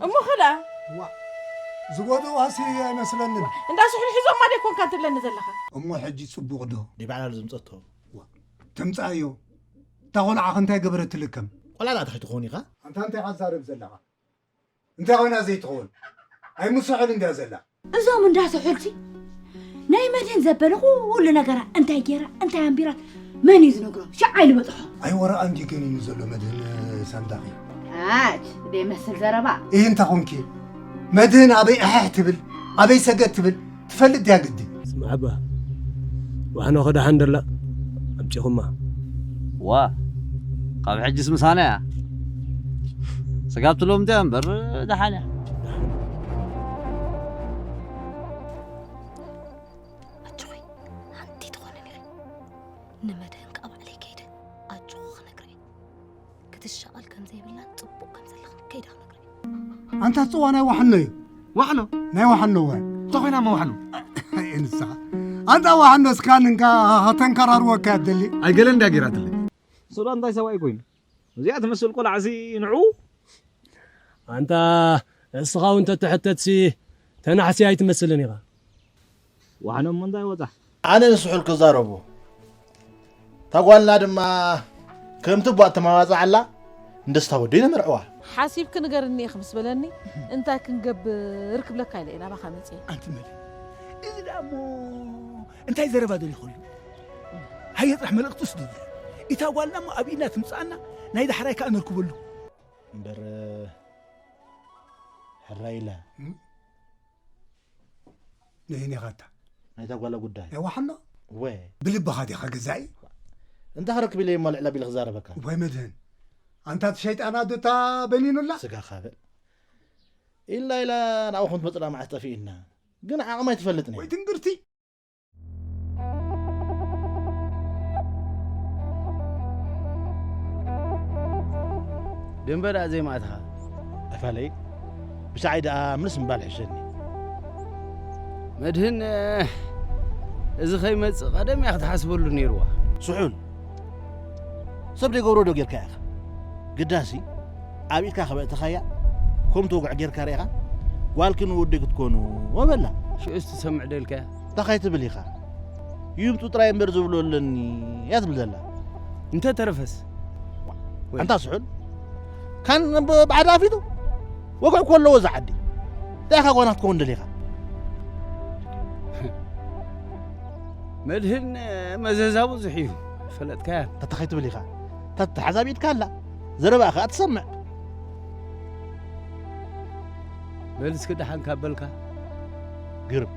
እሞ ኸዳ እዋ ዝጎደዋሲ ኣይመስለንን። እንዳ ስሑል ሒዞማ ደይኮንካ ትብለኒ ዘለኻ? እሞ ሕጂ ጽቡቕ ዶ? ደይ ባዕላ ዝምጸቶ። እዋ ትምጻዮ። እታ ቆልዓ እንታይ ገበረትልከም? ቆልዓ ዳኣ እንታይ ትኸውን ኢኻ? ኣንታ እንታይ ኢኻ ትዛረብ ዘለኻ? እንታይ ኮይና ዘይትኸውን? ኣይ ምስ ስሑል እንድያ ዘላ። እዞም እንዳ ስሑልሲ ናይ መድህን ዘበለ ኩሉ ነገራ እንታይ ገይራ እንታይ ኣንቢራ መን እዩ ዝነግሮ? ሽዓ ኢሉ በጽሖ። ኣይ ወረኣ እንዲ ገኒኑ ዘሎ መድህን ሳንዳኺ። ኣት ደይመስል ዘረባ። ይህ እንታ ኾንኪ መድህን ኣበይ ኣሕሕ ትብል ኣበይ ሰገድ ትብል ትፈልጥ ድያ ግዲ? ስምዓባ ዋሕኖ ኸደሓን ደላ ኣምጺኹማ። ዋ ካብ ሕጅስ ምሳና እያ። ስጋብ ትሎም እንተ እምበር ደሓን እያ። ኣጆኺ ሓንቲ ትኾነን ኢኺ። ንመድህን ከኣ ባዕለይ ከይደ ኣጆኹ ክነግራ እየ። ክትሻቐል ከም ዘይብላን ጽቡቕ ከም ዘለኽን ከይደ ክነግራ እየ። ኣንታ ጽዋ ናይ ዋሕኖ እዩ። ዋሕኖ? ናይ ዋሕኖ እዋ። እንታይ ኮይና እሞ ዋሕኖ? ኣይ፣ ንስኻ። ኣንታ ዋሕኖ እስካ ንንካ ከተንከራርወካ እያ ትደሊ። ኣይ፣ ገለ እንድያ ገይራትለይ። ስእላ እንታይ ሰብኣይ ኮይኑ? እዚኣ ትመስል ቆልዓሲ ንዑ? ኣንታ እስኻ እውን ተትሕተትሲ ተናሕሲ ኣይትመስልን ኢኻ። ዋሕኖ እሞ እንታይ ወጻ? ኣነ ንስሑል ክዛረቦ። እታ ጓልና ድማ ከምቲ ቧ እተመባጽዓላ ንደስታ ወደይ ነመርዕዋ። ሓሲብኪ ንገርኒ ኢኺ ምስ በለኒ፣ እንታይ ክንገብር ክብለካ ኢለ እየ ናባኻ መጽየ። ኣንቲ መድህን፣ እዚ ደኣ እሞ እንታይ ዘረባ ደሊኹሉ? ሃየ ጥራሕ መልእኽቲ ስደዱ። እታ ጓልና እሞ ኣብ ኢድና ትምጽኣና፣ ናይ ዳሕራይ ከኣ ነርክበሉ። እምበር፣ ሕራይ ኢለ። እም? ንህን ኢኻ እታ ናይታ ጓላ ጉዳይ። ናይ ዋሕኖ? ወ። ብልብኻ ዲኻ ገዛኢ? እንታይ ክረክብ ኢለ እሞ ልዕል ኣቢለ ክዛረበካ? ወይ መድህን። ኣንታ እቲ ሸይጣን ኣዶ እታ በኒኑላ? ስጋ ካልእ። ኢላ ኢላ ናብኡ ከም ትመጽላ መዓስ ጠፊእና። ግን ዓቕማ ኣይትፈልጥን ወይ እያ። ትንግርቲ። ደንበ ደኣ ዘይማእትኻ። ኣፋለይ፣ ብሻዓይ ደኣ ምልስ ምባል ሕሸኒ። መድህን፣ እዚ ኸይመጽእ ቀደም እያ ክትሓስበሉ ነይርዋ። ስሑል፣ ሰብ ደይገብሮ ዶ ጌርካ ኢኻ? ግዳሲ፣ ኣብ ኢድካ ከበእተኻያ፣ ከም ትወግዖ ጌርካ ርኢኻ፣ ጓልኪ ንወደይ ክትኮኑ፣ ወበላ። ሽዑስ ትሰምዕ ዶ ኢልካያ? እንታይ ከይትብል ኢኻ? ይምጹ ጥራይ እምበር ዝብሎ ኣለኒ እያ ትብል ዘላ። እንተ ተረፈስ? ወይ። ኣንታ ስሑል፣ ካን ብ-፣ ብዓዳ ኣፊቱ ወግዒ እኮ ኣለዎ እዛ ዓዲ። እንታይ ኢኻ ጓና ክትከውን ደሊኻ? መድህን መዘዛ ብዙሕ እዩ፣ ፈለጥካያ። እንታይ ከይትብል ኢኻ? እታ ትተሓዝ ኣብ ኢድካ ኣላ። ዘረባኣ ከኣ ትሰምዕ። በል እስኪ ደሓን ካብ በልካ። ግርም።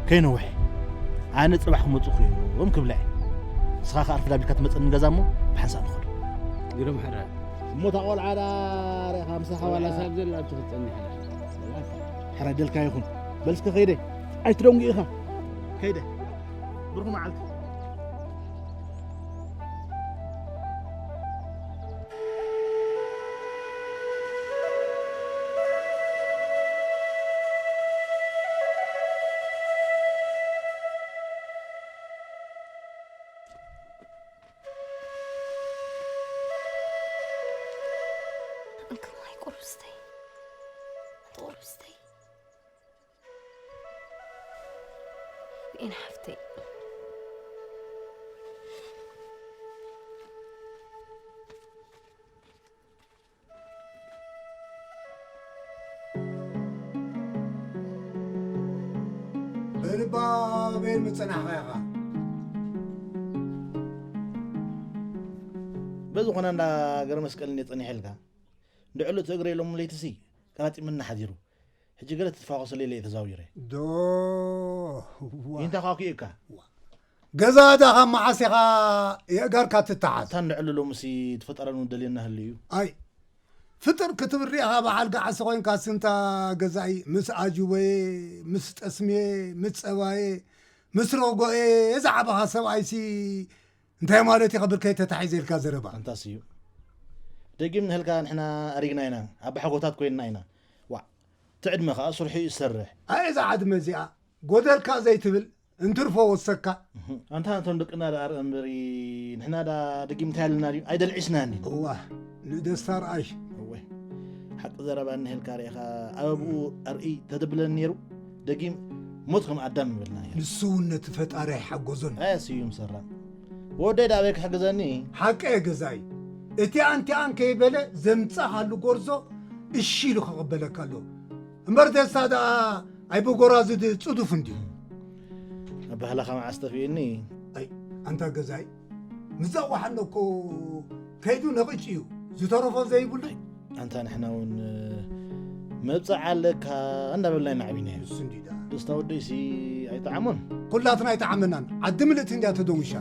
ከይነውሕ፣ ኣነ ጽባሕ ክመጹ እዮም ክብላ እየ። ንስኻ ከኣ ኣርፍዳ ቢልካ ትመጸኒ ገዛ እሞ ብሓንሳእ ንኸዶ። ግርም ሕራይ። እሞ እታ ቆልዓ ደኣ ርኢኻ ምሳኻ ዋላ ዋላ ሳብ ዘላ ትኽጸኒ ሕራይ። ሕራይ ደልካ ይኹን። በል እስከ ከይደ። ኣይትደንጉ ኢኻ። ከይደ። ብሩኽ መዓልቲ። እንክማይ ቁሩብ ስተይ። ቁሩብ ስተይ። ቢኤን ሓፍተይ። በልባ በይን ምጸናሕኻ ኢኻ። በዚ ኾነ እንዳ ገረ መስቀል እንደ ጸኒሐልካ። እንድዕሉ እቲ እግረይ ሎም ለይትሲ ቀራጢምና ሓዲሩ። ሕጂ ገለ ትፋኾሰለይ ኢለ እየ ተዛዊረ። ዶ፣ ዋ። ይንታ ኳኩ እካ። ዋ። ገዛ እታ ካብ መዓስ ኢኻ የእጋርካ ትተሓዝ? እታ እንድዕሉ ሎምሲ ትፈጠረሉ ደልየና ህልዩ። ኣይ፣ ፍጥር ክትብል ሪኢኻ በዓል ገዓሲ ኮይንካ ስንታ ገዛኢ ምስ ኣጅቦየ፣ ምስ ጠስምየ፣ ምስ ጸባየ፣ ምስ ሮጎኤ ዝዓበኻ ሰብኣይሲ እንታይ ማለት እዩ ከብርከይ ተታሒዘ ኢልካ ዘረባ? ኣንታስ እዩ። ደጊም ንህልካ ንሕና ኣሪግና ኢና፣ ኣባሓጎታት ኮይንና ኢና። ዋዕ፣ እቲ ዕድመ ኸኣ ስርሑ እዩ ዝሰርሕ። ኣይ እዛ ዓድመ እዚኣ ጎደልካ ዘይትብል እንትርፎ ወሰካ። ኣንታ ነቶም ደቅና ደኣ ርእ እምበሪ ንሕና ዳ ደጊም እንታይ ኣለና ድዩ ኣይደልዒስናን እዩ። እዋ ንደስታ ርኣይ። እወ ሓቂ ዘረባ እንሄልካ ርኢኻ ኣበብኡ ኣርኢ ተደብለን ነይሩ ደጊም ሞት ከም ኣዳም ምበልና ነይሩ። ንሱ እውን ነቲ ፈጣሪ ኣይሓጎዞን። ኣያ ስዩም ሰራ ወደይ ዳ ኣበይ ክሕግዘኒ? ሓቀ ገዛይ እቲኣን ቲኣን ከይበለ ዘምጻኻሉ ጎርዞ እሺ ኢሉ ክቕበለካ ኣሎ። እምበር ደስታ ደኣ ኣይብጎራዝድ ጽዱፍ እንድዩ። ኣባህላኻ መዓስ ጠፊኡኒ? ኣይ ኣንታ ገዛይ ምዛ ዋሓን እኮ ከይዱ ነቒጭ እዩ ዝተረፎ ዘይብሉ። ኣንታ ንሕና እውን መብፅዓ ኣለካ እንዳበልና ኢና ዓቢናዮ። እሱ እንዲ ደኣ ደስታ ወደይሲ ኣይጠዓሞን። ኩላትና ኣይጠዓመናን። ዓዲ ምልእቲ እንድያ ተደዊሻ።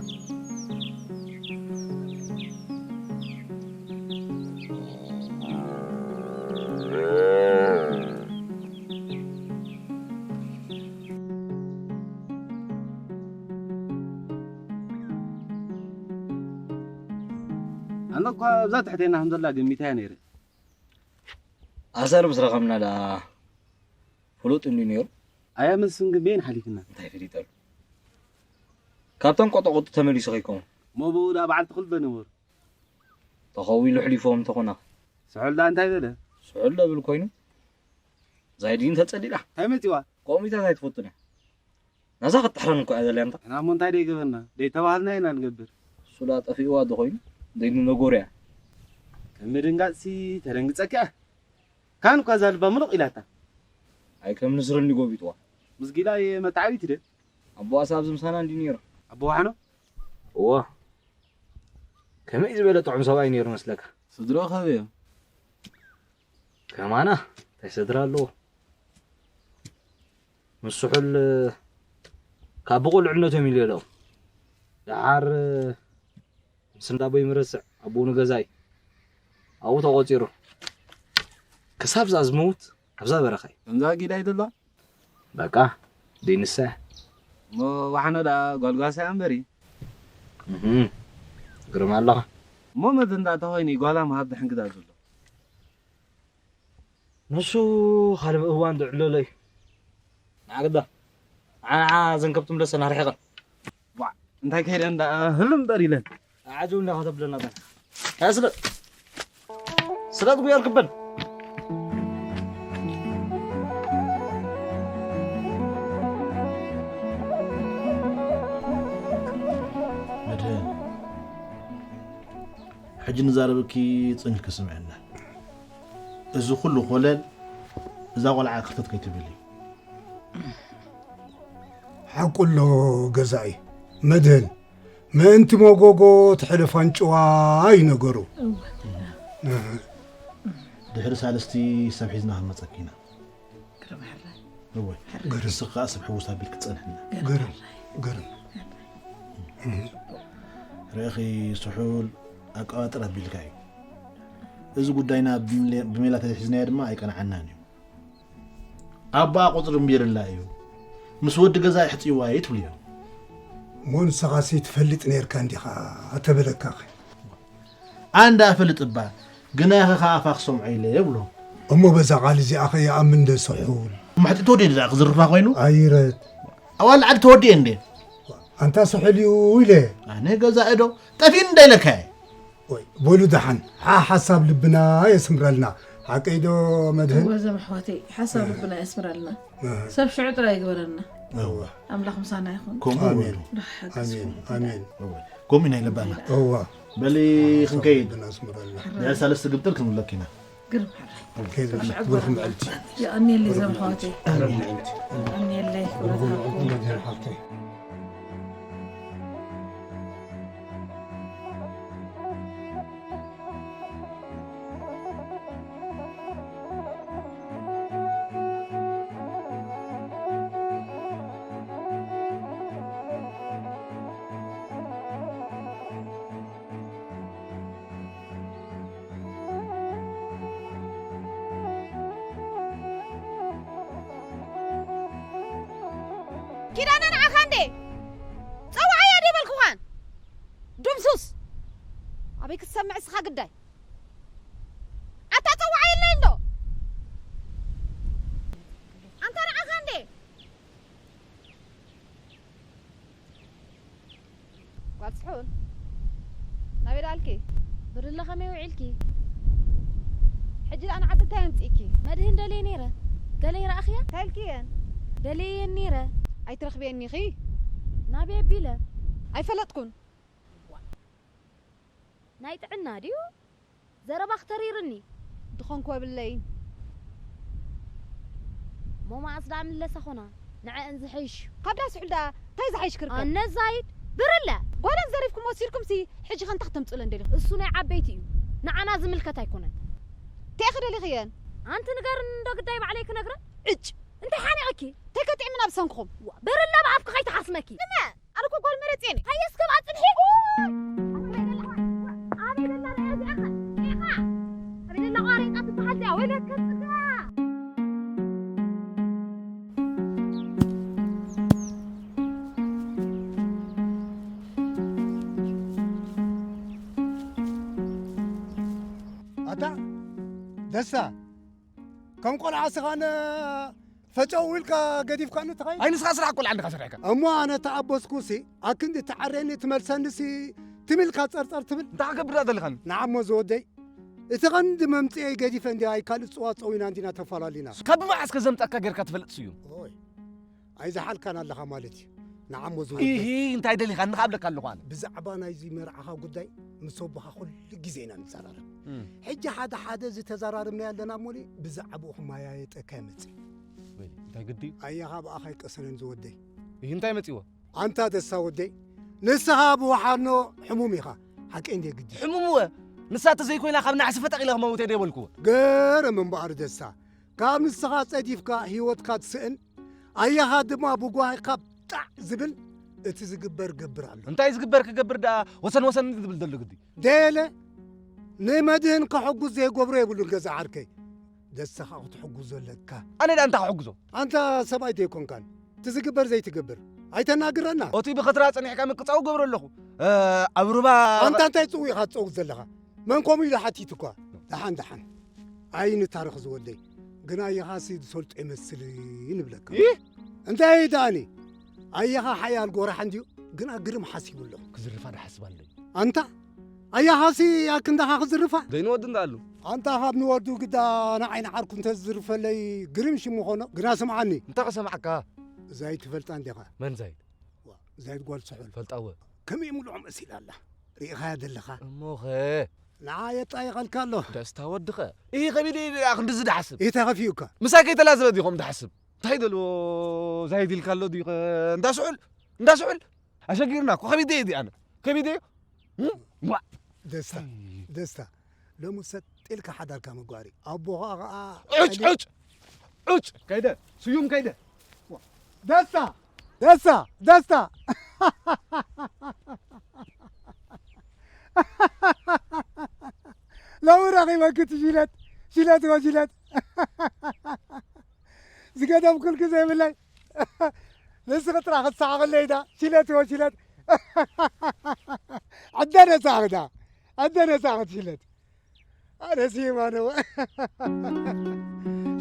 ኣነ እኳ ኣብዛ ትሕቴና ከም ዘላ ገሚተያ ነይረ። ኣሰር ምስ ረኸብና ደኣ ፍሉጥ እንዲ ነይሩ። ኣያ መስፍን ግን በየን ሓሊፍና? እንታይ ፈሊጠሉ? ካብቶም ቆጠቆጡ ተመሊሱ ከይከውን። እሞ ብኡ ደኣ በዓል ትኽልተ ነበሩ። ተኸዊሉ ሕሊፎም እንተኾና። ስሑል ደኣ እንታይ በለ? ስሑል ደብል ኮይኑ ዛይዲን ተጸሊላ። እንታይ መጺዋ? ቆሚታት ኣይትፈቱን እያ። ናዛ ክትጥሕረን እኮ እያ ዘልያ እንታ። ሕና እሞ እንታይ ደይገበርና? ደይተባህልና ኢና ንገብር። እሱ ደኣ ጠፊእዋ ዶ ኮይኑ? ዘይንነጎርያ። ከም ምድንጋጽሲ ተደንግጸኪ እያ። ካን እኳ እዛ ልባ ምሉቕ ኢላታ። ኣይ ከም ንስሪ እንዲ ጎቢጥዋ። ምስ ጊላ እየ መተዓቢት ደ። ኣቦኣስ ኣብዚ ምሳና እንዲ ነይሩ። ኣቦ ዋሕኖ? እዋ። ከመይ ዝበለ ጥዑም ሰብኣይ ነይሩ መስለካ? ስድራኡ ካበይ እዮም? ከማና እንታይ ስድራ ኣለዎ? ምስ ስሑል ካብ ብቑልዕነቶም ይልየሎም። ደሓር ምስ እንዳቦይ ምርስዕ ኣቦኡ ንገዛይ ኣብኡ ተቖጺሩ ክሳብ ዛዝመውት ኣብዛ በረኻ እዩ። ከምዛ ጊዳ ይደላ በቃ ደይንሳ እሞ ዋሕኖ ደኣ ጓልጓሳ እያ እምበሪ። ግርም ኣለኻ እሞ መድ እንዳተኾይኑ ጓላ ምሃብ ድሕንግዳ ዘሎ ንሱ ካልእ እዋን ዝዕለሎ እዩ። ንዓግዳ ንዓ ንዓ ዘንከብቲ ምለሰን ኣርሒቐን። ዋዕ እንታይ ከይደን ደኣ ህልም እምበር ኢለን። ኣዓጀው እንዳ ከተብለና በል። ኣይ ስለ ስለ ትጉየር ክበል። መድህን ሕጂ ንዛረበኪ ጽን ኢልኪ ስምዕና። እዚ ኩሉ ኮለል እዛ ቆልዓ ክርተት ከይትብል እዩ። ሓቁ ኣሎ ገዛኢ መድህን ምእንቲ መጎጎ ትሕልፍ ኣንጭዋ እዩ ነገሩ። ድሕሪ ሳልስቲ ሰብ ሒዝና ክንመጸኪ ኢና። ግርም ሕራይ። እወ። ሕራይ። ግርም። ንስኺ ከኣ ሰብ ሕውስ ኣቢልኪ ትጸንሕና። ግርም ግርም። ሕራይ። ግርም። ሕራይ። ርእኺ ስሑል ኣቀባጥር ኣቢልካ እዩ። እዚ ጉዳይና ብሜላ ተሒዝናዮ ድማ ኣይቀንዓናን እዩ። ኣቦኣ ቁጽሪ እምቢርላ እዩ። ምስ ወዲ ገዛ የሕጽይዋ እዩ ትብልዮ። እሞ ንስኻሲ ትፈልጥ ነርካ እንዲኻ ኣተበለካኸ። ኣንዳ ፈልጥ እባ ግናይኸ ከኣ ኣፋ ክሰምዖ ኢለ የብሎ። እሞ በዛ ቃል እዚኣ ኸ ይኣምን ደ ስሑል? ማሕጢ ተወዲኡ ደኣ ክዝርፋ ኮይኑ? ኣይረት። ኣዋል ዓዲ ተወዲኡ እንዴ? ኣንታ ስሑል እዩ ኢለ። ኣነ ገዛ እዶ ጠፊን እንዳይለካየ። ወይ በሉ ደሓን ሓ ሓሳብ ልብና የስምረልና። ሓቀይ ዶ መድህን? እወ ዘም ኣሕዋተይ ሓሳብ ልብና የስምረልና። ሰብ ሽዑ ጥራይ ይግበረልና። እወ ኣምላኽ ምሳና ይኹን። ከምኡ ኣሜን። ኣሜን ኣሜን። እወ ከምኡ ኢና ይለባና። እወ በሊ ክንከይድ ናይ ሳለስቲ ግብጥል ክንብለክ ኢና። ግርም ሕራይ። ከይድ ብርኩም ዕልቲ። የቐንየለይ ዘም ኣሕዋተይ። የቐንየለይ ክብረት ሃብኩም። ኪዳነ ንዓኻ እንዴ ጸውዓያ ዶ በልኩኻን? ዱምሱስ ኣበይ ክትሰምዕ እስኻ ግዳይ ኣታ ጸውዓየለይ እንዶ ኣንታ ንዓኻ እንዴ ስሑል ናበይ ደኣልኪ? ብርለ ከመይ ውዒልኪ? ሕጂ ደኣ ንዓዲ እንታይ ኣምጺእኪ? መድህን ደልየ ነይረ። ገለ ይረኣኽያ? እንታይ ኢልክየን? ደልየየን ነይረ። ኣይትረኽብየን ኢኺ? ናበይ ኣቢለ? ኣይፈለጥኩን። ናይ ጥዕና ድዩ? ዘረባኺ ተሪርኒ። ድኾንኩ የብለይን። ሞማኣስ ደኣ ምለሳ ኾና፣ ንዐአን ዝሐይሽ። ካብ ዳ ስሑል ደኣ እንታይ ዝሓይሽ ክርከብ? ኣነ ዛይድ ብርለ። ጓለን ዘሪፍኩም ወሲድኩም ሲ፣ ሕጂ ኸ እንታይ ክተምጽእለን ደሊኹም? እሱ ናይ ዓበይቲ እዩ። ንዓና ዝምልከት ኣይኮነን። እንታይ ኢኺ ደሊኽየን? ኣንቲ ንገርኒ እንዶ ግዳይ ባዕለይ ክነግረን። ዕጭ! እንታይ ሓኒቐኪ? እንታይ ከጥዕምና ብሰንክኹም? ዋ፣ ብርለ ብኣፍኪ ከይትሓስመኪ። ንመ? ኣነ እኮ ጓል መረጽ እየ። ሃየ እስከ ብኣ ጽንሒ። ኣበይ ደላ? ኣበይ ደላ? ርኣ እዚኣ ኸ? ሪኢኻ? ኣበይ ደላ? ቋሪጣ ትበሃል እዚኣ። ወይለከ ስጋ። ኣታ ደስታ፣ ከም ቆልዓ ስኻነ ፈጨው ኢልካ ገዲፍካኒ ትኸይድ? ኣይ ንስኻ ስራሕ ቆልዓ እንዲኻ ሰሪሕካ። እሞ ኣነ ተኣበስኩሲ፣ ኣክንዲ ትዓሬኒ ትመልሰኒሲ፣ ትም ኢልካ ጸርጸር ትብል? እንታይ ክገብር ደኣ ዘለኻኒ? ንዓሞ ዝወደይ፣ እቲ ቐንዲ መምጽኤይ ገዲፈ እንዲ ኣይ ካልእ ጽዋ ጸዊና እንዲና ተፈላሊና። ካብ መዓስ ከ ዘምጻካ ጌርካ ትፈልጥ ስዩም? ኦይ፣ ኣይዝሓልካን ኣለኻ ማለት እዩ። ንዓሞ ዝወደይ። ኢሂ፣ እንታይ ደሊኻኒ? ንኻብለካ ኣለኹ ኣነ። ብዛዕባ ናይዚ መርዓኻ ጉዳይ ምስ ኣቦኻ ኩሉ ግዜ ኢና ንዘራረብ። እም። ሕጂ ሓደ ሓደ ዝተዘራረብናዮ ኣለና እሞኒ ብዛዕባኡ ክመያየጠካ ይመጽእ። ወይኔ፣ እንታይ ግዲ እዩ? ኣያኻ ብኣኻ ይቀሰነን ዝወደይ። ይህ እንታይ መጺዎ? ኣንታ ደሳ ወደይ፣ ንስኻ ብወሓኖ ሕሙም ኢኻ። ሓቀይ እንደ ግዲ። ሕሙም እወ። ንሳ ተዘይኮይና ካብ ናሕሲ ፈጠቕ ኢለ ክመውት እየ ደይበልኩዎ። ገረም እምበኣር ደሳ። ካብ ንስኻ ጸዲፍካ ህይወትካ ትስእን፣ ኣያኻ ድማ ብጓሂ ካብ ጣዕ ዝብል እቲ ዝግበር ገብር ኣሎ። እንታይ ዝግበር ክገብር ደኣ ወሰን ወሰን ዝብል ዘሎ ግዲ? ደየለ፣ ንመድህን ከሐጉስ ዘይገብሮ የብሉን ገዛ ዓርከይ። ደስታኻ ክትሕጉዞ ኣለካ። ኣነ ደኣ እንታይ ክሕጉዞ? ኣንታ ሰብኣይ ዘይኮንካን፣ እቲ ዝግበር ዘይትገብር ኣይተናግረና። ኦቲ ብኸትራ ጸኒሕካ ምቅጻው ገብሮ ኣለኹ። እ፣ ኣብ ሩባ ኣንታ እንታይ ጽዊዕኻ ትጸውት ዘለኻ? መን ከምኡ ኢሉ ሓቲቱኳ? ደሓን፣ ደሓን። ኣይንታረኽ ዝወደይ። ግና ኣየኻሲ ዝሰልጦ ይመስል ንብለካ። ይህ? እንታይ ደኣኒ? ኣየኻ ሓያል ጎራሕ እንድዩ፣ ግና ግርም ሓሲቡ ኣለኹ። ክዝርፋ ዶ ሓስብ ኣለይ? ኣንታ ኣየኻሲ ኣክንዳኻ ክዝርፋ? ዘይንወዱ እንዳኣሉ። ኣንታ ካብ ንወዱ ግዳ ንዓይ ንዓርኩ እንተዝዝርፈለይ ግርም ሽሙ ኾኖ። ግና ስምዓኒ። እንታይ ክሰምዓካ? ዛይድ ትፈልጣ እንዲኻ? መን ዛይድ? ዋ፣ ዛይድ ጓል ስሑል። ፈልጣ እወ። ከመይ ምልዖ መሲላ ኣላ? ርኢኻያ ዘለኻ? እሞኸ? ንዓ የጣይቐልካ ኣሎ። ደስታ ወድኸ? ኢሂ፣ ከቢደ ኢለ ደኣ ክንድዚ ድሓስብ። ኢሂ፣ ተኸፊኡካ። ምሳይ ከይተላዘበ ድዩ ከምኡ ድሓስብ? እንታይ ደልዎ ዛይድ ኢልካ ኣሎ ድዩ? እንዳ ስሑል፣ እንዳ ስሑል። ኣሸጊርና እኮ። ከቢደ እየ ድኣ ኣነ። ከቢደ እየ። እም? ዋ። ደስታ፣ ኣይ። ደስታ። ሎሚ ሰጥ ኢልካ ሓዳርካ ምግባር እዩ። ኣቦኻ ኸኣ ዑጭ፣ ቀሊ- ዑጭ፣ ዑጭ። ከይደ፣ ስዩም ከይደ። ደስታ፣ ደስታ፣ ደስታ። ሎሚ ረኺበኪ እቲ ሽለት፣ ሽለት ወ ሽለት። ዝገደፍኩልኪ ዘይብለይ። ንስኺ ጥራሕ ክትሰሓቕለይ ኢዳ፣ ሽለት ወ ሽለት። ዕደ ነሳኺ ዳ፣ ዕደ ነሳኺ ሽለት። ኣነ ስዩም ኣነ ወ-፣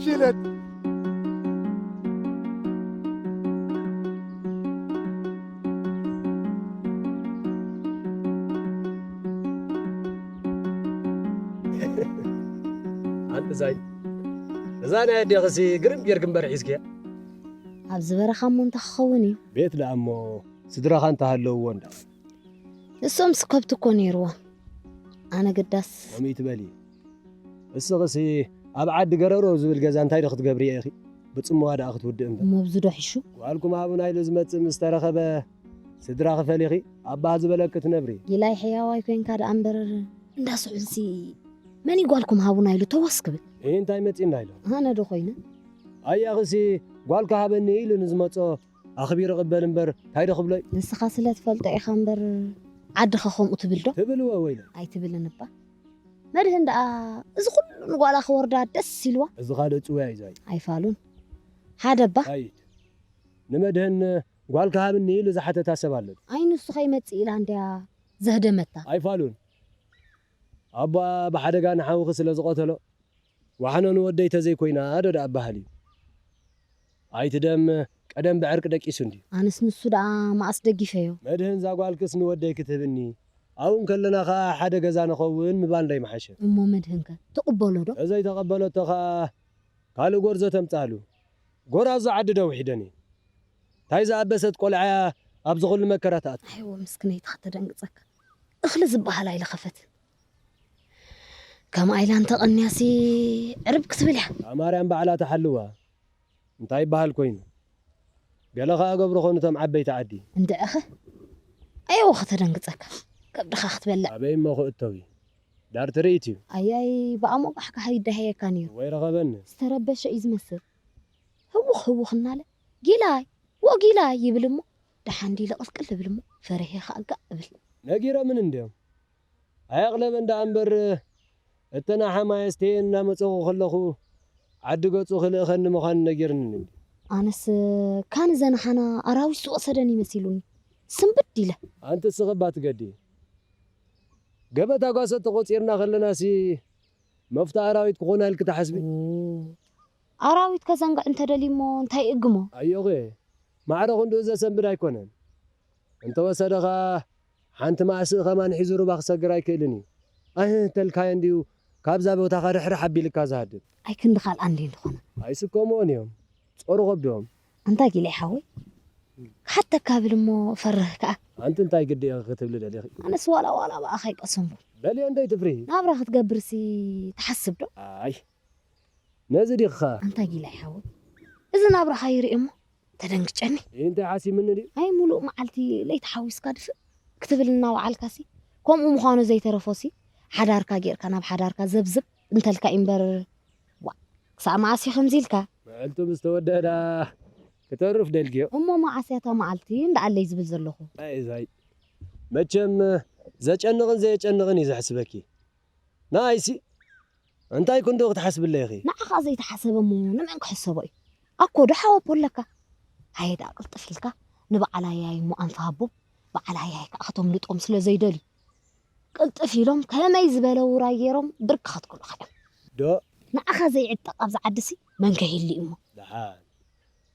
ሽለት። ኣንቲ ዛይ፣ እዛ ናይ ኣዴኽሲ ግርም ጌርኪ እምበር ሒዝኪያ። ኣብዚ በረኻ እሞ እንታይ ክኸውን እዩ? ቤት ደኣ እሞ ስድራኻ እንተሃለውዎ እንዳ። ንሶምስ ከብቲ እኮ ነይርዎም። ኣነ ግዳስ። ከምኡ ትበሊ። እስኽሲ ኣብ ዓዲ ገረሮ ዝብል ገዛ እንታይ ዶ ክትገብሪ ኢኺ? ብጽምዋ ደኣ ክትውድእ እምበር። እሞ ኣብዚ ዶ ሒሹ? ጓልኩም ሃቡና ኢሉ ዝመጽእ ምስ ተረኸበ ስድራኺ ፈሊኺ ኣባኻ ዝበለኪ ትነብሪ። ጊላይ ሕያዋይ ኮይንካ ደኣ እምበር እንዳ ስሑልሲ መን እዩ ጓልኩም ሃቡና ኢሉ ተወስ ክብል? ይህ እንታይ መጺእና ኢሎ? ኣነ ዶ ኮይነ? ኣያኽሲ ጓልካ ሃበኒ ኢሉ ንዝመጾ ኣኽቢሩ ቅበል እምበር፣ እንታይ ዶ ክብሎ እዩ? ንስኻ ስለ ትፈልጦ ኢኻ እምበር፣ ዓድኻ ከምኡ ትብል ዶ? ትብልዎ ወይለ። ኣይትብልን እባ። መድህን ደኣ፣ እዚ ኩሉ ንጓላ ክወርዳ ደስ ኢልዋ። እዚ ካልእ ጽውያ እዩ ዛይ። ኣይፋሉን። ሓደ እባ። ኣይት። ንመድህን ጓልካ ሃብኒ ኢሉ ዝሓተታ ሰብ ኣሎ። ኣይ ንሱ ከይመጽእ ኢላ እንድያ ዘህደመታ። ኣይፋሉን። ኣቦኣ ብሓደጋ ንሓውኺ ስለ ዝቐተሎ፣ ዋሕኖ ንወደይ ተዘይኮይና ዶ ደኣ በሃል እዩ። ኣይትደም ቀደም ብዕርቂ ደቂሱ እንድዩ። ኣነስ ንሱ ደኣ መኣስ ደጊፈዮ። መድህን ዛጓልክስ ንወደይ ክትህብኒ፣ ኣብኡ እንከለና ኸኣ ሓደ ገዛ ንኸውን ምባል እንዳይመሓሸ። እሞ መድህንከ ትቕበሎ ዶ? ተዘይተቐበለቶ ኸኣ ካልእ ጎርዞ ተምጻሉ። ጎራዙ ዓዲ ዶ ውሒደን እየ? እንታይ ዝኣበሰት ቆልዓ እያ ኣብዚ ኹሉ መከራ ትኣቱ? ኣይወ ምስክነይቲ ከተደንግጸካ። እኽሊ ዝበሃል ኣይለኸፈትን። ከምኣ ኢላ እንተቐንያሲ ዕርብ ክትብል እያ። እታ ማርያም ባዕላ ትሓልዋ። እንታይ ይበሃል ኮይኑ? ገለ ኸኣ ገብሩ ኾኑ እቶም ዓበይቲ ዓዲ። እንድዕኸ? ኣየወ ከተደንግጸካ። ከብድኻ ክትበልዕ። ኣበይ እሞ ክእተዊ? ዳር ትርኢት እዩ። ኣያይ፣ ብኣሞ ቃሕካ ኣይደሃየካ ነይሩ። ወይ ረኸበኒ። ዝተረበሸ እዩ ዝመስል። ህውኽ ህውኽ እናለ፣ "ጊላይ፣ ወጊላይ" ይብል እሞ፣ ደሓን ዲለ ቅልቅል እብል እሞ፣ ፈሪሄ ኸኣ ጋእ እብል። ነጊሮምን እንድዮም። ኣየቕለበን ደኣ እምበር፣ እተን ኣሓማየስተ እናመጸኹ ከለኹ፣ ዓዲ ገጹ ክልእኸኒ ምዃኑ ነጊርኒ እንድዩ። ኣነስ ካን ዘንሓና ኣራዊት ዝወሰደን ይመሲሉኒ። ስንብድ ኢለ። ኣንቲ ስኽባ ትገዲ። ገበታ ጓሶት ተቖጺርና ከለናሲ፣ መፍቶ ኣራዊት ክኾና ኢልኪ ትሓስቢ? ኦ፣ ኣራዊት ከዘንግዕ እንተደልዩ እሞ እንታይ እግሞ? ኣዮኸ፣ ማዕረ ክንድኡ ዘሰንብድ ኣይኮነን። እንተወሰደ ኸኣ ሓንቲ ማእስእ ከማን ሒዙ ሩባ ክሰግር ኣይክእልን እዩ። ኣህ ተልካዮ እንድዩ ካብዛ ቦታኻ ርሕርሕ ኣቢልካ ዝሃድም። ኣይ ክንዲ ካልኣ እንድዩ እንተኾነ። ኣይስከምኦን እዮም። ጾሩ ከብዶም። ኣንታ ጊላይ ሓወይ፣ ክሓተካ ብል እሞ ፈርህ ከኣ። ኣንቲ እንታይ ግዲ ኢኺ ክትብሊ ደሊኺ? ኣነስ ዋላ ዋላ ብኣኻ ኣይቀሰንኩን። በሊ እንዶ ኣይትፍርሂ። ናብራ ክትገብርሲ ትሓስብ ዶ? ኣይ፣ ነዚ ዲኺ ኸኣ? ኣንታ ጊላይ ሓወይ፣ እዚ ናብራኻ ይርኢ እሞ ተደንግጨኒ። እንታይ ሓሲምኒ ድዩ? ኣይ፣ ሙሉእ መዓልቲ ለይቲ ሓዊስካ ድፍእ ክትብል እናወዓልካሲ፣ ከምኡ ምዃኑ ዘይተረፎሲ፣ ሓዳርካ ጌርካ ናብ ሓዳርካ ዘብዝብ እንተልካ እዩ እምበር፣ ዋእ፣ ክሳዕ መኣስ እዩ ከምዚ ኢልካ? መዓልቱ ምስ ተወደአ ደኣ ክተርፍ ደልክዮ? እሞ መዓስ እያ እታ መዓልቲ እንዳኣለይ ዝብል ዘለኹ? ኣይ ዛይ፣ መቸም ዘጨንቕን ዘየጨንቕን እዩ ዘሕስበኪ። ንኣይሲ እንታይ ክንድኡ ክትሓስብለይ ኢኺ? ንዓኻ ዘይተሓሰበ እሞ ንመን ክሕሰቦ እዩ? ኣኮ ዶ ሓወቦ ኣለካ? ሃየ ደኣ ቅልጥፍ ኢልካ ንበዓል ኣያይ እሞ ኣንታ ሃቦም። በዓል ኣያይ ከኣ ክተምልጦም ስለ ዘይደልዩ፣ ቅልጥፍ ኢሎም ከመይ ዝበለ ውራይ ገይሮም ብርክ ከትክሉኻ እዮም። ዶ? ንዓኻ ዘይዕጠቕ ኣብዚ ዓድሲ መን ከይህሉ እሞ? ደሓን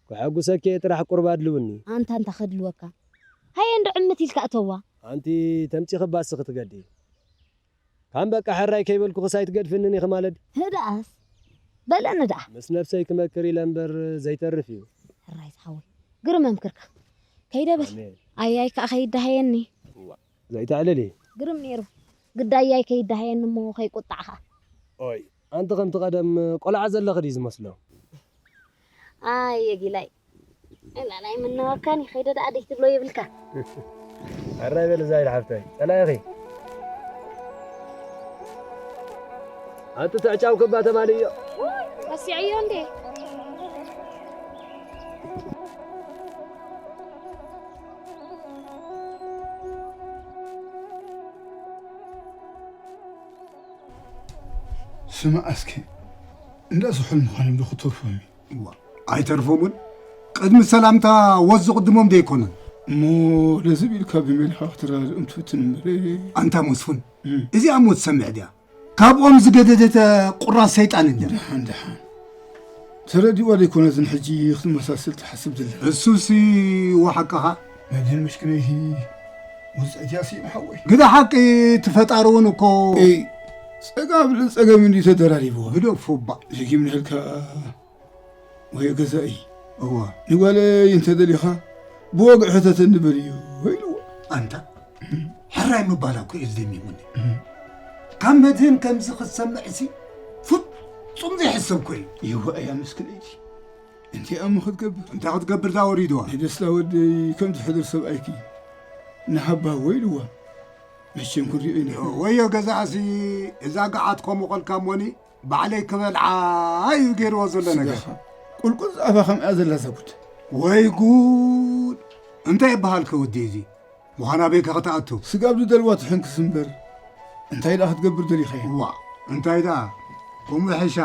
ክሕጉሰኪ እየ ጥራሕ ቁሩብ ኣድልውኒ። ኣንታ እንታይ ከድልወካ? ሃየ እንዶ ዕምት ኢልካ እተዋ። ኣንቲ ተምጺኺ ባሲ ክትገዲ። ካን በቃ ሕራይ ከይበልኩኽስ ኣይትገድፍንን ኢኺ ማለት? ህድኣስ በለኒ ደኣ። ምስ ነብሰይ ክመክር ኢለ እምበር ዘይተርፍ እዩ። ሕራይ ዝሓወይ ግርም መምክርካ። ከይደ በል። ኣሜን። ኣያይ ከኣ ከይደሃየኒ። እዋ፣ ዘይተዕልሊ። ግርም ነይሩ። ግዳ ኣያይ ከይደሃየኒ እሞ ከይቁጣዕ ከኣ። ኦይ፣ ኣንቲ ከምቲ ቀደም ቆልዓ ዘለኺ ድዩ ዝመስሎ? ኣየ ጊላይ፣ ኣላላይ ምነወካኒ፣ ከይደ ደኣ ደይ ትብሎ ይብልካ። ኣራይ በል እዛ ኢለ ሓፍተይ፣ ጸላኢኺ። ኣንቲ ትዕጫው ክባ ተማልዮ። ረሲዐዮ እንዴ? ስማዕ እስኪ፣ እንዳ ዝሑል ምዃኖም ዶ ክተርፎም እዩ? እዋ፣ ኣይተርፎምን። ቅድሚ ሰላምታ ወዝ ዝቕድሞም ዶ ኣይኮነን? እሞ ነዚ ቢልካ ብሜልኻ ክትረዳድኦም ትፍትን እምበር። ኣንታ መስፍን፣ እም። እዚኣ እሞ ትሰምዕ ድያ? ካብኦም ዝገደደተ ቁራስ ሰይጣን እንድያ። ደሓን፣ ደሓን። ተረዲእዋ ዶ ኣይኮነትን ሕጂ ክትመሳስል ትሓስብ ዘላ? እሱሲ ወሓቅኻ። መድህን ምሽክነይቲ ውፅዕት እያ ስኢም ሓወይ። ግደ ሓቂ እቲ ፈጣሪ እውን እኮ። ኤይ፣ ጸጋም ንጸገም እንድዩ ተደራሪብዋ። ግደፎ እባ። ደጊም ንህልካ ወይ ገዛኢ። እዋ። ንጓለይ እንተ ደሊኻ ብወግዒ ሕተተኒ በልዮ ኢልዎ። ኣንታ ሕራይ ምባላ እኮ እዩ ዝደሚሙኒ። እም። ካብ መድህን ከምዚ ክትሰምዕሲ ፍጹም ዘይሕሰብኮ እዩ። ይዋ እያ ምስክነይቲ። እንታይ እሞ ክትገብር? እንታይ ክትገብር ዳ ወሪድዋ? ንደስታ ወደይ ከም ዝሕድር ሰብኣይኪ ንሃባ ወይ ኢልዋ። መቸም ክንሪኦ ኢና። ወዮ ገዛእሲ እዛ ገዓት ከምኡ ቆልካ እሞኒ ባዕለይ ክበልዓ እዩ ገይርዎ ዘሎ ነገር። ስጋኻ ቁልቁል ዝኣፋ ከምኣ ዘላ እዛ ጉድ። ወይ ጉድ! እንታይ ይበሃል ከ ወዲ እዚ? ምዃን ኣበይ ከ ክትኣቱ? ስጋ ኣብ ዝደልዋ ትሕንክስ እምበር እንታይ ደኣ ክትገብር ደሊኻ እያ? ዋእ፣ እንታይ ደኣ? ከምኡ ይሕሻ።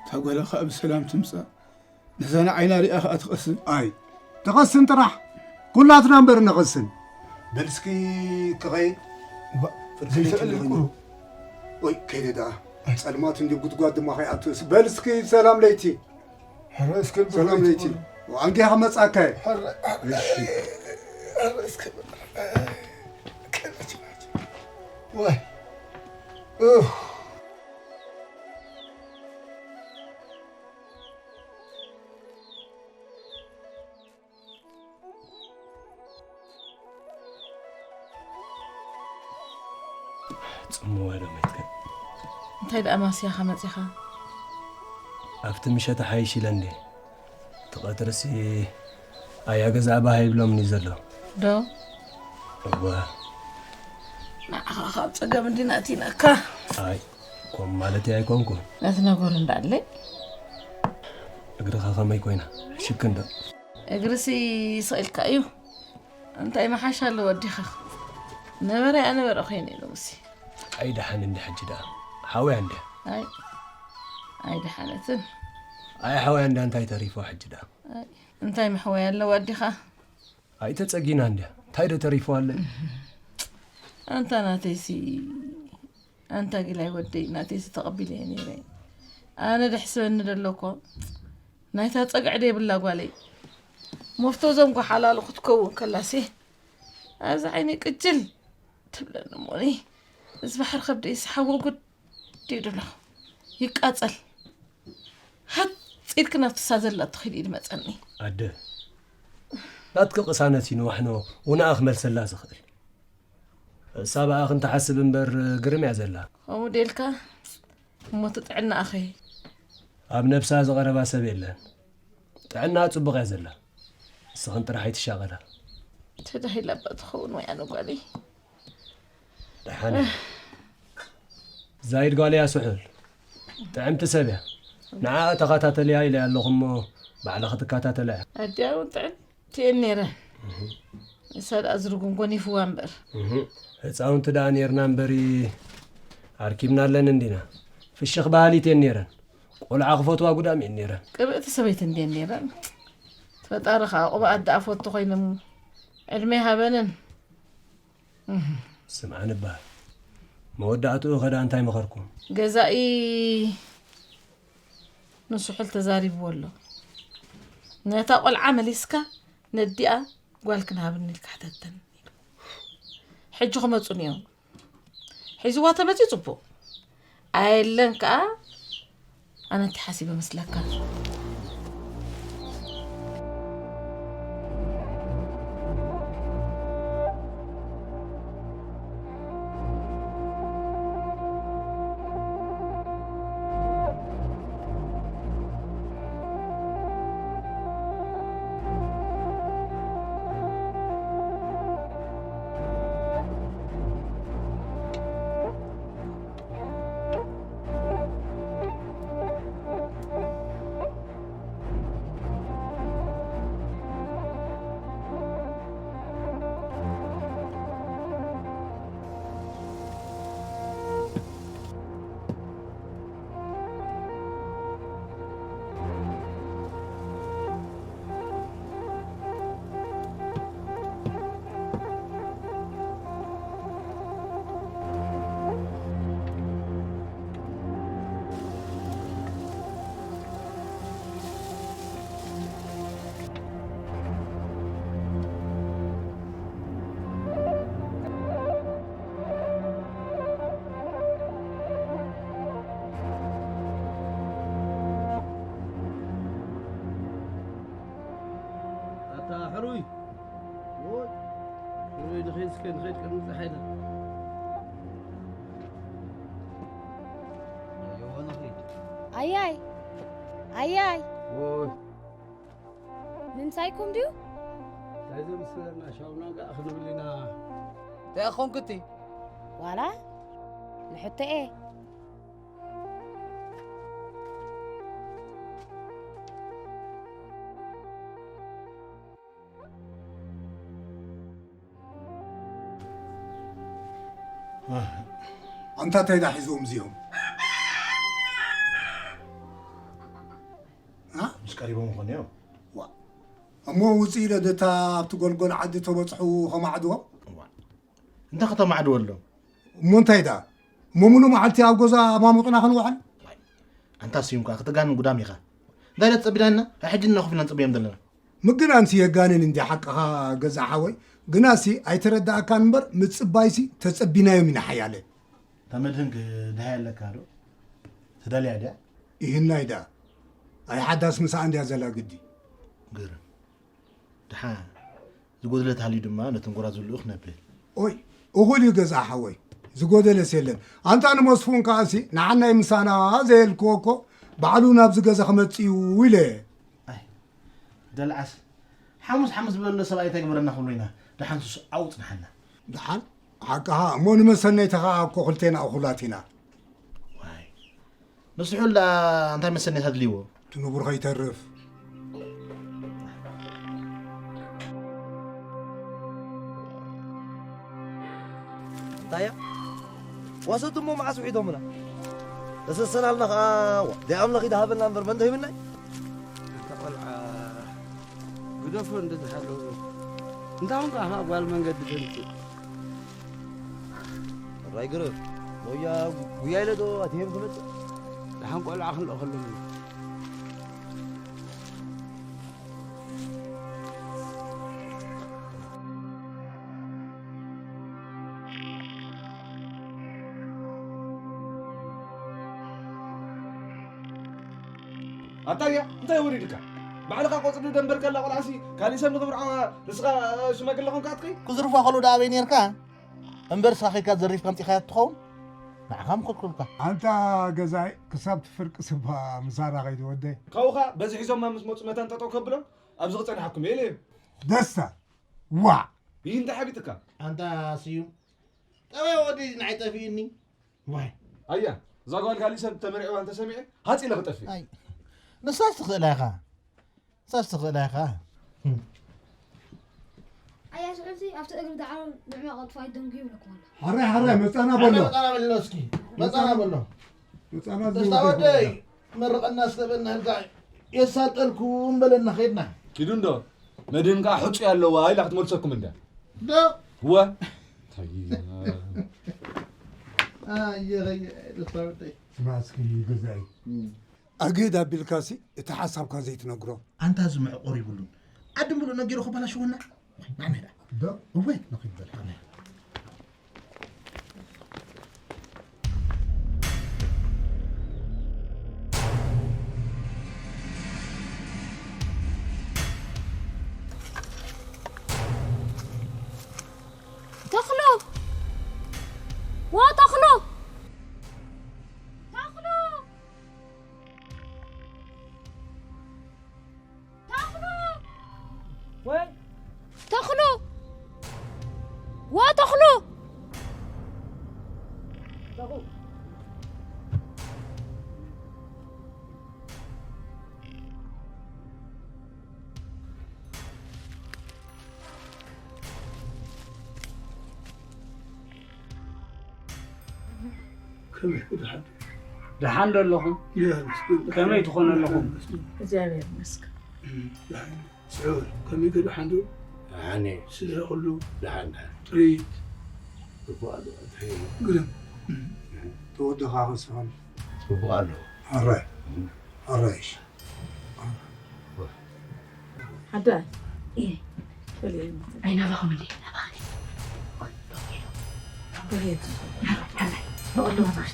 እታ ጓላ ኸኣ ብሰላም ትምጻእ። ነዛ ንዓይና ሪኣ ኸኣ ትቐስን። ኣይ፣ ትቐስን ጥራሕ። ኩላትና እምበር ንቐስን። በል እስኪ ክኸይድ። እባ፣ ፍርቂ ለይቲ ዘይተዕልል ንኾይኑ። ቁሩብ። ኦይ፣ ከይደ ደኣ። ኣይ። ጸልማት እንዲ ጉድጓድ ድማ ከይኣቱ። በል እስኪ ሰላም ለይቲ። ሕራይ እስከ ሰላም ለይቲ። ዋንጌኻ መጻካይ። እሺ። ወይ። ኡፍ። ጽምዋ ዶ መትከ? እንታይ ደኣ ማስያኻ መጺኻ? ኣብቲ ምሸት ሓይሽ ኢለ እንዴ? እቲ ቀትርሲ ኣያ ገዛ ኣባሃ ይብሎምኒ ዘሎ። ዶ? እወ። ንዓኻ ካብ ጸገም እንዲና እቲናካ። ኣይ፣ ከምኡ ማለተይ ኣይኮንኩን። ነቲ ነገሩ እንዳለይ። እግርኻ ከመይ ኮይና? ሕሽክ እንዶ? እግርሲ ይስቕ ኢልካ እዩ። እንታይ መሓሻ ኣለዎ ኣዴኻ? ነበረ ኣነበረ ኮይነ ኢሉ ምሲ። ኣይ ደሓን እንዲ ሕጂ ደኣ። ሓውያ እንዲ። ኣይ፣ ኣይ ደሓነትን። ኣይ ሓውያ እንዲ እንታይ ተሪፎ ሕጂ ደኣ? ኣይ፣ እንታይ መሕወያ ኣለዎ ኣዴኻ? ኣይ ተጸጊና እንዲ። እንታይ ዶ ተሪፎ ኣለ? ኣንታ ናተይሲ፣ ኣንታ ግላይ ወደይ ናተይሲ ተቐቢለ እየ ነይረ። ኣነ ደሕስበኒ ደሎ እኮ ናይታ ጸግዒ ደይብላ ጓለይ። መፍቶ ዘንጎ ሓላሉ ክትከውን ከላሲ ኣብዚ ዓይኒ ቅጅል ትብለኒ እሞኒ። እዚ ባሕሪ ከብደይሲ ሓዎ ጉድ ድዩ ደሎ? ይቃጸል። ሃጽ ኢልክ ናብቲ እሳ ዘላቶ ኪድ ኢሉ መጸኒ። ኣደ፣ ናትኪ ቅሳነት እዩ ንዋሕኖ ውናኣ ክመልሰላ ዝኽእል። እሳ ብኣኺ እንትሓስብ እምበር ግርም እያ ዘላ። ከምኡ ደልካ እሞ እቲ ጥዕናኣኸ? ኣብ ነብሳ ዝቐረባ ሰብ የለን። ጥዕናኣ ጽቡቕ እያ ዘላ። ንስኽን ጥራሕ ኣይትሻቐላ። ተዳሂላ እባ ትኸውን ወይ ኣነ ጓለይ። ደሓን እያ። ዛይድ ጓለይ እያ ስሑል። ጥዕምቲ ሰብ እያ። ንዓኣ ተኸታተልያ ኢለ ኣለኹ እሞ ባዕልኺ ትከታተላ እያ። ኣዲኣ እውን ጥዕምቲ እየን ነይረን። እህ። ንሳ ደኣ ዝርጉም ጎኒፍዋ እምበር። እህ። ህፃውንቲ ደኣ ነይርና እምበሪ ኣርኪብና ኣለን እንዲና። ፍሽኽ በሃሊት እየን ነይረን። ቆልዓ ክፈትዋ ጉዳም እየን ነይረን። ቅብእቲ ሰበይቲ እንድየን ነይረን። ፈጣሪ ኸዓ ቁብኣት ደኣ ፈቱ ኮይኖም ዕድመ ይሃበንን። እህ። ስምዓኒ እባ፣ መወዳእትኡ ኸ ደኣ እንታይ መኸርኩም? ገዛኢ ንስሑል ተዛሪብዎ ኣሎ። ነታ ቆልዓ መሊስካ ነዲኣ ጓልክን ሃብኒ ኢልካ ሕተተኒ ኢሉ። ሕጂ ክመጹኒ እዮም። ሒዝዋ ተመጺኡ ጽቡቕ። ኣየለን ከኣ ኣነ እንታይ ሓሲበ መስለካ? ኣታ ሕሩይ! ወይ! ሕሩይ፣ ንኸይድ እስከ፣ ንኸይድ፣ ቅድሚ ፀሓይ ዶ። ኣየወ፣ ንኸይድ። ኣያይ! ኣያይ! ወይ! ምምሳይኩም ድዩ? እንታይ ዘምስለና ሻውና እንቃዕ ክንብል ኢና። እንታይ ኾንክቲ? ዋላ ንሕቶኤ። ኣንታ እንታይ ዳ ሒዞም እዚኦም? ኣ? ምስ ቀሪቦም ይኾኑ እዮም። ዋ። እሞ ውፅኢ ኢለ ደታ ኣብቲ ጎልጎል ዓዲ ተበፅሑ ከማዕድዎም? ዋ። እንታይ ከተማዕድወሎም? እሞ እንታይ ደኣ? እሞ ሙሉ መዓልቲ ኣብ ገዛ ኣማሙቕና ክንውዕል? ኣንታ ስዩም ከኣ ክትጋንን ጉዳም ኢኻ። እንታይ ኢለ ትጸቢናና? ሕጂ እና ኮፍ ኢልና ንጽበዮም ዘለና። ምግናንሲ የጋንን እንዲ ሓቅኻ ገዛ ሓወይ፣ ግናሲ ኣይተረዳእካን እምበር ምጽባይሲ ተጸቢናዮም ኢና ሓያለ። እታ መድህን ክ-፣ ድሃይ ኣለካ ዶ? ትደልያ ድያ? ይህናይ ደኣ። ኣይ ሓዳስ ምሳኣ እንድያ ዘላ ግዲ። ግርም። ደሓን ዝጎደለ ተሃልዩ ድማ ነቶም ጎራዙ ልኡኽ ነብል። ኦይ፣ እኹል እዩ ገዛ ሓወይ። ዝጎደለስ የለን። ኣንታ ንመስፉን ከኣሲ ንዓናይ ምሳና ዘየልክዎ እኮ ባዕሉ ናብዚ ገዛ ክመጽእ እዩ ኢለ። ኣይ፣ ደልዓስ ሓሙስ ሓሙስ ዝበሎ ሰብኣይ እንታይ ግበረና ክብሎ ኢና። ደሓን ሱስ ኣብኡ ጽንሓና። ደሓን ሓቅኻ እሞ ንመሰነይታ ኸኣ እኮ ክልቴና እኹላት ኢና። ዋይ፣ ንስሑል ደኣ እንታይ መሰነይታ ኣድልይዎ? እቲ ንቡር ከይተርፍ። እንታይ እያ? ዋሰት እሞ መዓስ ውሒዶምና? ተሰሰናልና ኸዓ፣ ዋ፣ ደይ ኣምላኽ ይድሃበልና እምበር መን ዶ ሂብናይ? እታ ቆልዓ ግደፎ እንድዝሓለዎ። እንታውን ከዓ ጓል መንገዲ ተምፅእ። ሕራይ ግርም፣ ሞያ ጉያ ኢለ ዶ ኣትሄም ክመጽእ? ደሓን ቆልዓ ክንልእኸሎም እዩ። ኣታያ፣ እንታይ ወሪድካ? ባዕልኻ ቆጽሊ ደንበር ከላ ቆልዓሲ፣ ካሊእ ሰብ ንኽብርዓ ርስኻ ሽማግለ ኾንካ ኣትኸይ? ክዝርፋ ከሎ ደኣ ኣበይ ኔርካ? እምበር ንስኻ ኬድካ ዘሪፍካ ኣምጺኻያ ትኸውን? ንዓኻ ምኸልከሉካ። ኣንታ ገዛኢ፣ ክሳብ እቲ ፍርቂ ስባ ምሳና ከይዱ ወደይ። ካብኡኻ በዚ ሒዞማ ምስ መጹ መታን ጠጠው ከብሎም ኣብዚ ክጸንሓኩም እየ ኢለ እየ። ደስታ፣ ዋዕ! ይህ እንታይ ሓቢጥካ? ኣንታ ስዩም፣ ጠባይ ወዲ ንዓይ ጠፊእኒ። ዋይ። ኣያ፣ እዛ ጓል ካሊእ ሰብ ተመርዒዋ እንተሰሚዐ፣ ሃጽ ኢለ ክጠፍእ። ኣይ፣ ንሳስ ትኽእላ ኢኻ። ንሳስ ትኽእላ ኢኻ። ኣያ ስዑልቲ ኣብቲ እግሪ ዳዕሮ ንዕማ ቀልጥፋ ይደንጉ ይብለኩም ኣሎ። ሓራይ፣ ሓራይ፣ መጻና በሎ። መጻና በሎ እስኪ። መጻና በሎ። መጻና ደስታ ዝውተት ወደይ፣ በሎ። መርቐና እስከ በእናትካ የሳልጠልኩም በለና ኸድና። ኪዱ እንዶ፣ መድህን ከኣ ሕጹይ ኣለዋ ኢላ ክትመልሰኩም እንዳ። ዶ? እወ። ኣየ፣ ኣየ፣ ደስታ ወደይ። ስማ እስኪ ገዛኢ። እም። ኣግህድ ኣቢልካሲ እቲ ሓሳብካ ዘይትነግሮ። ኣንታ እዚ መዕቆር ይብሉን። ዓዲ ምሉእ ነጊሩ ክበላሽወና። ናይ ሜዳ። ዶ? እወ፣ ነኺድ በል። ተኽሉ! ዋ ተኽሉ! ተኽሉ! ተኽሉ! ወይ! ተኽሉ! ዋ ተኽሉ! ከመይ ደሓን? ደሓን ዶ ኣለኹም? ይመስገን። ከመይ ትኾኑ ኣለኹም? ይመስገን። እግዚኣብሔር ይመስገን። እም፣ ደሓን። ስዑር፣ ከመይ ገ ደሓን ዶ? ደሓን እየ። ስድራ ኩሉ? ደሓን፣ ደሓን። ጥሪት? ጽቡቕ ኣሎ። እንታይ እዩ? ግርም። እም። ተወደኻ ከስፋል? ጽቡቕ ኣሎ። ኣራይ። እም። ኣራይሽ። ሓዳይ። እየ። በል እየ። ኣይናባኹም እንዴ? ናባኻ። በል እየ። ሓራይ፣ ሓራይ። በቐሉ ናባኻ።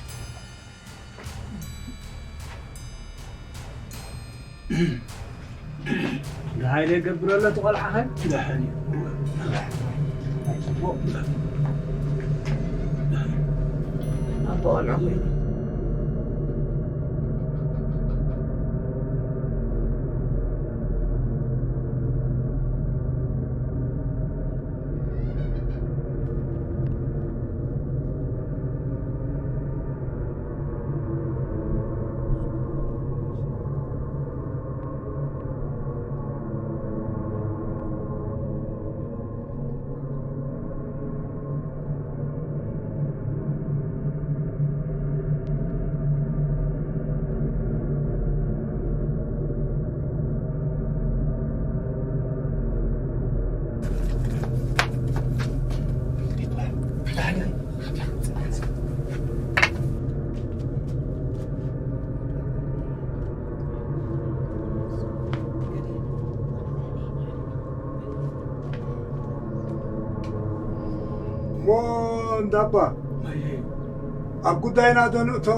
ንሃይለ ይገብረሎ እቲ ቆልዓ ኸ? ደሓን እዩ። ኣቦ ቆልዑ ኮይኑ። እሞ እንዳባ፣ ኣብ ጉዳይና ዶ ንእቶ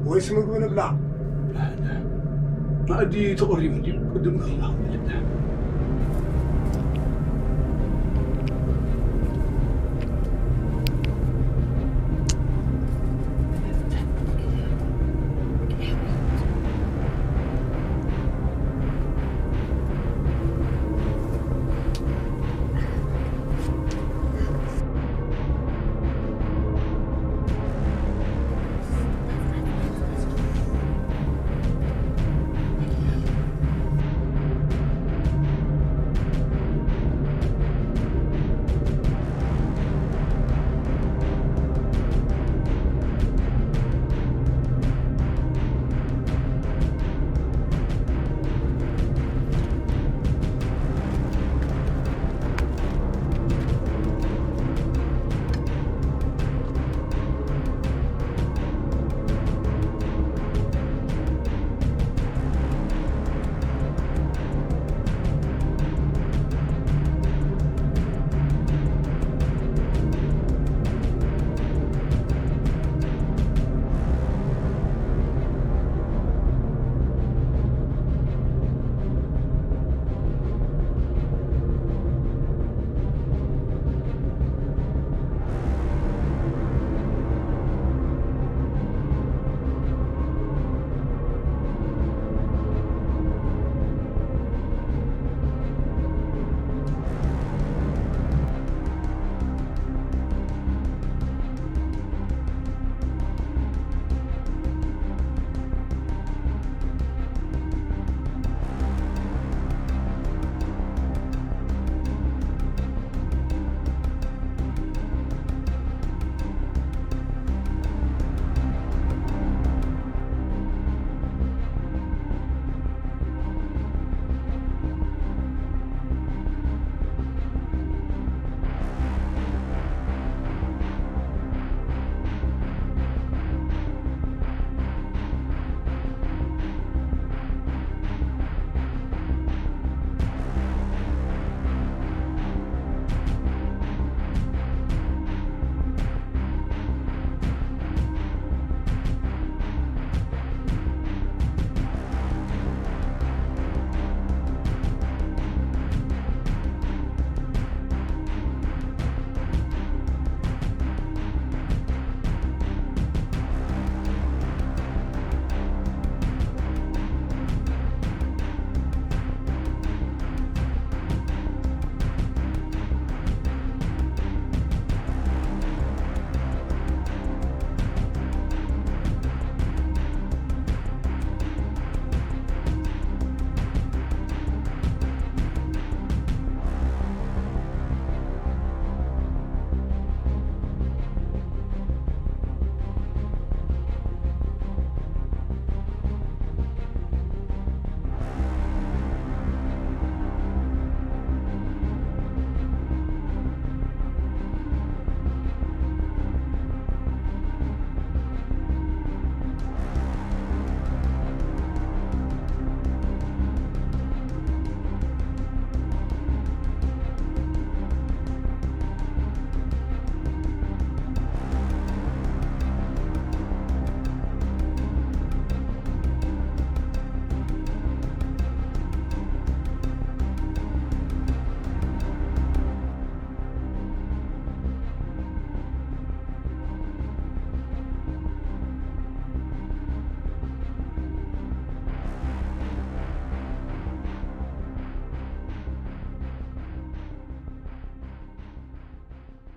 ወይስ ምግቢ ንብላዕ? መኣዲ ተቐሪቡ እንድዩ፣ ቅድም ከይና ክንበልዕ።